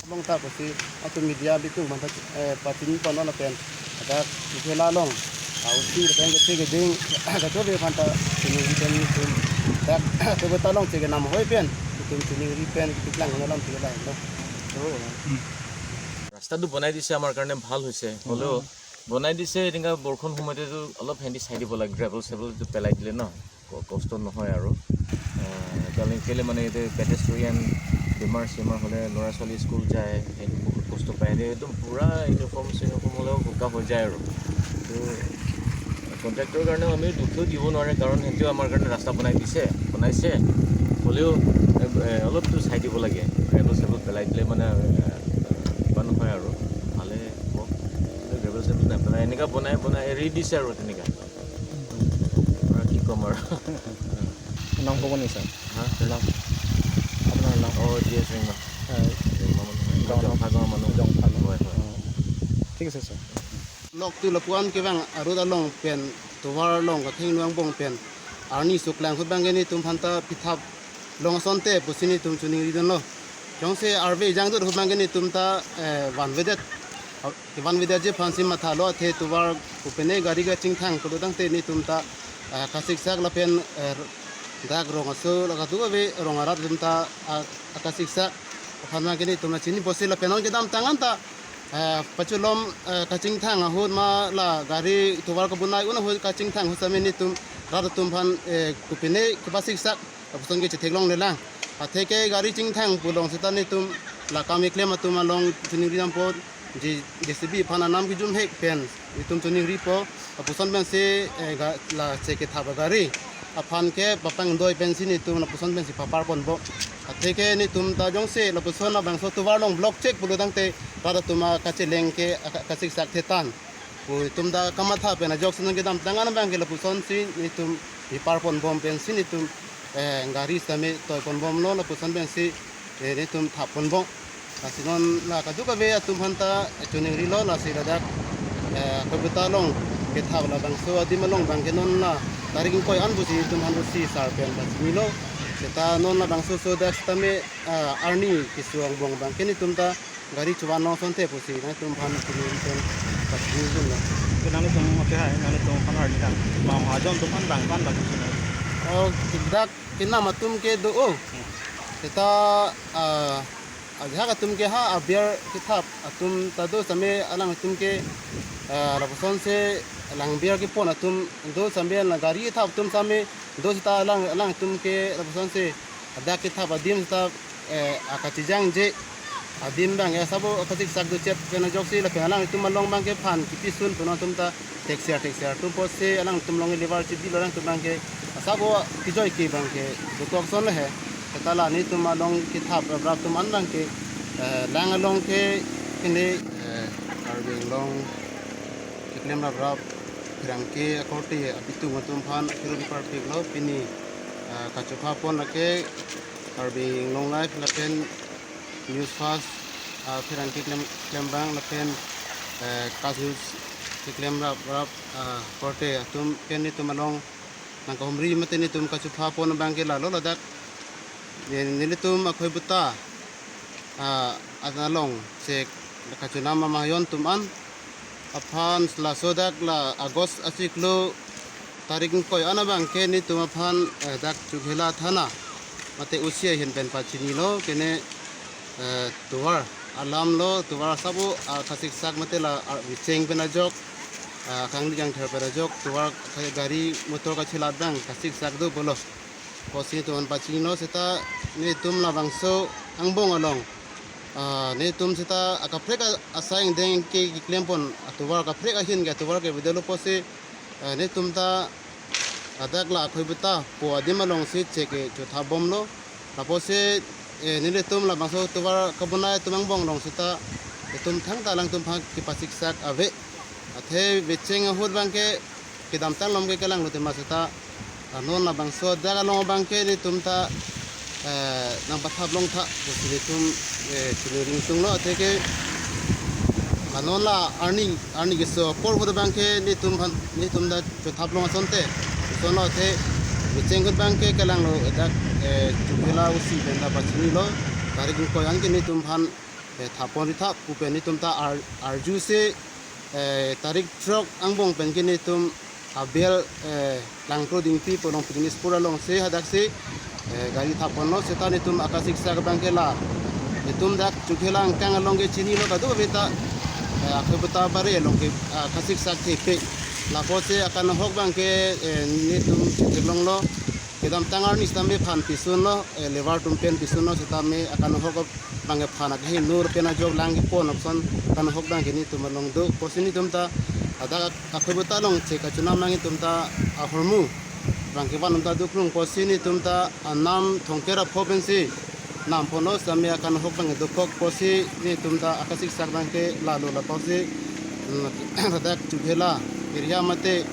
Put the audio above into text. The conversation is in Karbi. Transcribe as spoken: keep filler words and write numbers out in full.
Bong ta pusi atum media abitung aphanta, eh, pachini pon lapen dak Chokela along ausi lapen kethek keding kachove aphanta chini pen itum dak Kephuta along chekenam ahoi pen itum chini pen keplang alam thilai lo. ৰাস্তাটো বনাই দিছে, আমাৰ কাৰণে ভাল হৈছে। হ'লেও বনাই দিছে, এনেকুৱা বৰষুণ সময়তেতো অলপ সিহঁতি চাই দিব লাগে, গ্ৰেভেল চেভেলটো পেলাই দিলে ন, ক- কষ্ট নহয় আৰু। আহ, কাৰণ কেলে মানে ইয়াতে পেডেষ্ট্ৰিয়ান বেমাৰ চেমাৰ হ'লে ল'ৰা ছোৱালী স্কুল যায়, সেইটো বহুত কষ্ট পায়। সিহঁতে একদম পূৰা ইউনিফৰ্ম চিউনিফৰ্ম হ'লেও বোকা হৈ যায় আৰু। তো কণ্ট্ৰেক্টৰৰ কাৰণেও আমি দুখেও দিব নোৱাৰে, কাৰণ সিহঁতেও আমাৰ কাৰণে ৰাস্তা বনাই দিছে, বনাইছে, হ'লেও এ, এ, অলপতো চাই দিব লাগে। গ্ৰেভেল চেভেল পেলাই দিলে মানে এ, কিবা নহয় আৰু, ভালে হ'ব। কিন্তু গ্ৰেভেল চেভেল নেপেলাই, এনেকুৱা বনাই বনাই এৰি দিছে আৰু তেনেকুৱা। আৰু কি ক'ম আৰু। নাম ক'ব নেকি ছাৰ? হা? নাম? আপোনাৰ নাম? অ, জি এছ ৰিংমা। হয়। ৰিংমা মানুহ। গাঁৱৰ নাম? জংফা গাঁৱৰ মানুহ। জংফা ন? হয়, হয়। অ। ঠিক আছে sir. Lok tu lapu-an kevang arut along pen tovar along ketheng angbong pen arni suklang ahut abangke netum aphanta pithap long asonte pusi netum choningri dunlo. Jongsi arve jangdut ahut abangke netum ta, eh, vanvedet, vanvedetji aphansi mathalo, athe tovar kopine gari kachingthang pulo tangte netum ta, eh, kasiksak lapen, eh, dak rong aso la kadokave rong arat atum ta, ah, kasiksak aphan abangke netum ta chini pusi lapen non kedamtang an ta, eh, pachelom, eh, kachingthang ahut ma la gari tovar kabonai un ahut kachingthang ahut sitame netum rat atum aphan, eh, kopine kepasiksak lapuson ke chetheklonglelang. Atheke gari chingthang pu along seta netum la kam keklem atum along choningri dampo, J- J C B aphan anam kejumhek pen netum choningripo, lapuson pensi, eh, ga- la chekethap agari aphan ke papangdoi pensi netum lapuson pensi papar ponbom. Atheke netum ta jongsi lapuson labangso tovar along block chek pulo tangte rat atum akacheleng ke aka- kasiksak thetan pu itum ta kamatha pen ajoksi non kedamtang an abangke lapusonsi netum pipar ponbom pensi netum, eh, gari sitame toi ponbomlo, lapuson pensi, eh, netum thap ponbom. Lasi non la kadokave atum aphanta choningrilo, lasi ladak, eh, Kephuta along kethap labangso adim along abangke non la tarik ingkoi an pusi netum aphan pusi sar pen pachinilo. Seta non labangso so dak sitame, eh, arni keso angbong abangke netum ta gari chovan long asonte pusi netum aphan choningri pen pachini dunlo. Ke nanglitum, oke, hai, nanglitum aphan arni dang. Ma mahajon atum aphan bang aphan bang chini. Oh, dak kenam atum ke do, oh. Seta, ah, ajahak atum ke ha abiar kethap atum ta do sitame alangtum ke, ah, lapusonsi lang biar kepon atum do sitame la gari kethap atum sitame do seta alang alangtum ke lapusonsi adak kethap adim seta, eh, akachijangje adim abangke asabo akasiksak do chep pen ajoksi lapen alangtum along abangke aphan kipisun pen atum ta thekser thekser atum pusi alangtum along lever chibilo, alangtum abangke asabo kejoi ke abangke dokok ason le he. Seta la netum along kethap raprap atum an abangke, eh, lang along ke kene, eh, Karbi Anglong keklem raprap pherangke akorte abitung atum aphan kiro dipar piklo pini, ah, kachopha pon lake Karbi Anglong Live lapen News Fast, ah, pherangke klem klembang lapen, eh, KAS News keklem raprap, ah, korte atum pen netum along nangkahumri mate netum kachopha pon abangke lalo ladak. Ne- nelitum akhoi buta, ah, along chek kachonam amahajon atum an aphan laso dak la August achiklo tarik ingkoi an abangke netum aphan, eh, dak Chokela thana mate O C ahin pen pachinilo kene, eh, tovar alam lo, tovar asabo, ah, kasiksak mate la, ah, vecheng pen ajok, ah, kangli kangther pen ajok tovar ka- gari motor kachelat abang kasiksak do pulo. Pusi netum aphan pachinilo seta netum labangso angbong along, ah, netum seta akaprek a- asai angdeng ke keklem pon atovar kaprek ahin ke atovar kevedetlo pusi, ah, netum ta ladak la akhoi buta po adim alongsi cheke chothap bomlo. Lapusi, eh, nelitum labangso tovar kabonai atum angbong along seta itum thangta alangtum aphan kepasiksak ave. Athe vecheng ahut abangke kedamtang along ke kelang lote ma seta, ah, non labangso dak along abangke netum ta, eh, nangpathap longtha pusi netum, eh, choningri tunglo. Atheke, ah, non la arni arni keso apor ahut abangke netum aphan netum ta chothap long asonte. Sonlo athe vecheng ahut abangke kelanglo dak, eh, Chokela O C pen ta pachinilo. Tarik ingkoi an ke netum aphan eh, thap pon ri tha pu pen netum ta ar-, arju si, eh, tarik throk angbong pen ke netum abel, eh, Langprodingpi pu along picnic spot along si hadak si, eh, gari thap ponlo seta netum akasiksak abang ke la. Netum dak Chokhela angkang along ke chinilo kadokave ta, eh, Akhoibota Bare along ke, ah, kasiksak thepi. Lapusi akanhok abang ke, eh, netum theklonglo. Kedamtang arni sitame phan pisunlo, eh, labour atum pen pisunlo sitame akanhok abang ke phan akehingno pen ajok lang kepon apson akanhok abang ke netum along do. Pusi netum ta hadak Akhoibota along che kachonam nangji atum ta ahormu abang ke van atum ta duklung pusi netum ta anam thomkep ra pho pensi nam ponlo sitame akanhok abang ke dokok pusi netum ta akasiksak abang ke lalo lapusi, mm, hadak Chokhela area mate